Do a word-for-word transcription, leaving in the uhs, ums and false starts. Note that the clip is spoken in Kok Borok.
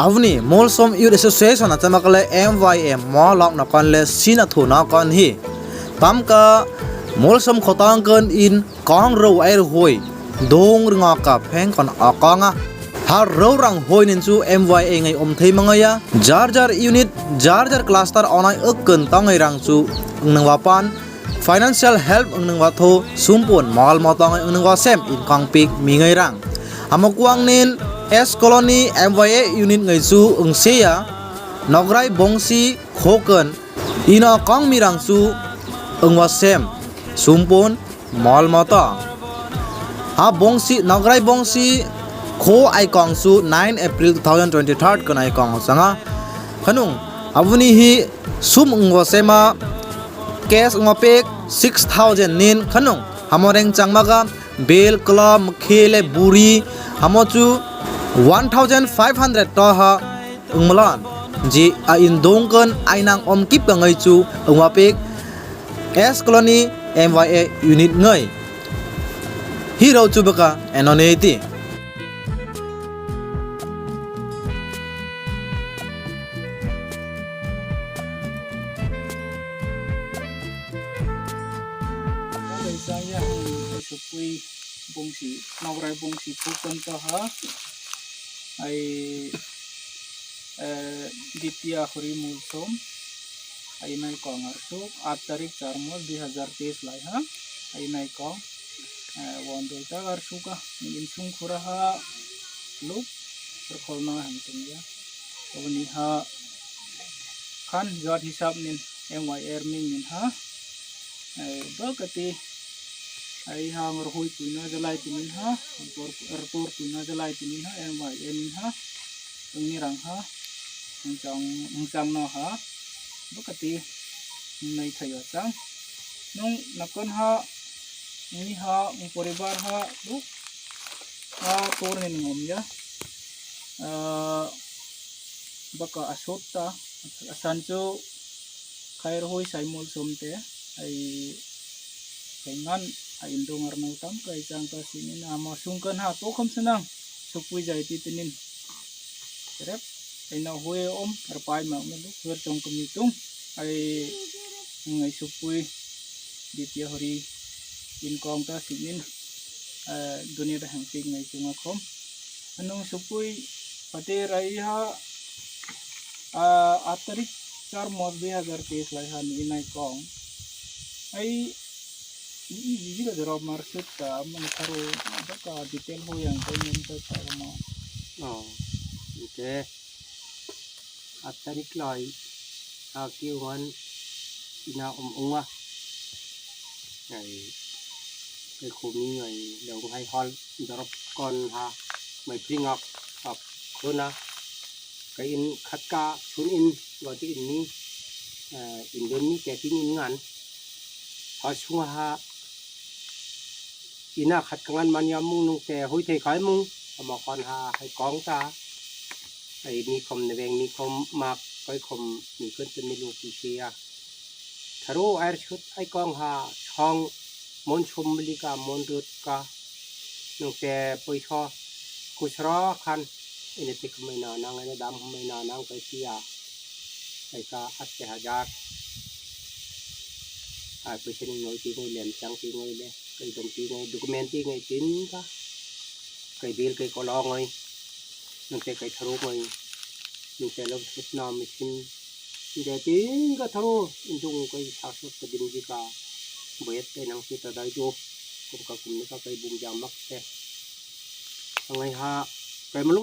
Aboni Molsom Youth Association a chama kale M Y A mo lok no kon le sina thu no kon hi. Tamka Molsom khotang kon in kong ro air hoi dong ringo ka pheng kon akonga. Har ro rang hoi nin chu M Y A ngai um thei mangaya. Jar jar unit, jar jar cluster onai uk kon tangai rang chu nang wapan. Financial help wngnwng watho sumpun mol motong wngnwng wasem inkong pik mingai rang. Amo kuang nin S Colony M Y A unit ngai chu wngseya Nograi Bongsi Khokon ino kong mirang chu wngwasem sumpun mol motong. Ha Bongsi Nograi Bongsi Kho aikong chu nine April two thousand twenty-third kon aikong sanga. Khanung aboni hi sum wngwasema cash wngwa pek six thousand nin khanung hamo reng changmaga bel kla mkhe le buri hamo chu one thousand five hundred to ha wngmalan ji a in dongkon ainang om kip kangai chu wngwa pek S Colony M Y A unit ngai hero chu baka enoneti. Kaisa ya, hmm, ai sukui bongsi, nograi bongsi phukan to ha. Ai, eh, Ditya Hori Mulsom. Ai nai kong arsuk, aat tarik char mas dui hazar teis lai ha. Ai nai kong, eh, won doi ta arsuk a, insung khura ha, luk, terkholna hang tengya. Aboni ha, khan jat hisab nin, M Y R min nin ha. Eh, ba kati, ai ha ngor hui puina jalai tinin ha, por, er por puina jalai tinin ha, M Y A nin ha, wngni rang ha, wngchang, wngchang no ha, ba kati, wngnai thaio chang. Nung nakon ha, wngni ha, wng poribar ha, bu, ha, por nin ngom ya. Ah, baka asot ta, asan chu, Khair hui sai Molsom te, ai, ai ngan, ai indong arno tam kai chang ta sinin ama sungkan ha to kham senang, sukui jai ti tinin. Rep, ai na hui om, arpai ma me lu, hui chong kami tung, ai, ngai sukui, Ditya Hori, inkong ta sinin, eh, dunia da hang tik ngai tunga khom. Anung sukui, pate rai ha, Ah, aat tarik char mas dui hazar teis lai ha ni nai kong. Ai, i, i, jira jora marsuk ta, mani karo, baka detail ho yang ko nyen ko ta ma. Oh, oke. Aat tarik lai, ha ki wan ina um unga. Ai, ke khumi ai, leung hai hol, dorop kon ha, mai pringok, ok, khuna. Ka in khatka sun in goti in ni, eh, in don ni keting in ngan. Ha sunga ha ina khat kangan manya mung nung te hui thei khai mung ama kon ha hai kong ta. Ai ni khom ne beng ni khom mak kai khom ni kun te mi lu ki se ya. Tharo air sut ai kong ha song mon sum li ka mon rut ka nung te poiso kusro khan. Ini tik mai na nang, ini dam mai na nang kai tia. Kai ka atte hajar. Ai pui sini ngoi ti ngoi lem chang ti ngoi le. Kai dom ti ngoi document ti ngoi tin ka. Kai bil kai kolong ngoi. Nang te kai tharu ngoi. Nang te lo sut na machine. Nang te tin ka tharu. Intung kai sa sut ka dim ji ka. Boyet kai nang si ta dai do. Kum ka kum ni ka kai bum jang mak te. Ang ai ha. Kai malung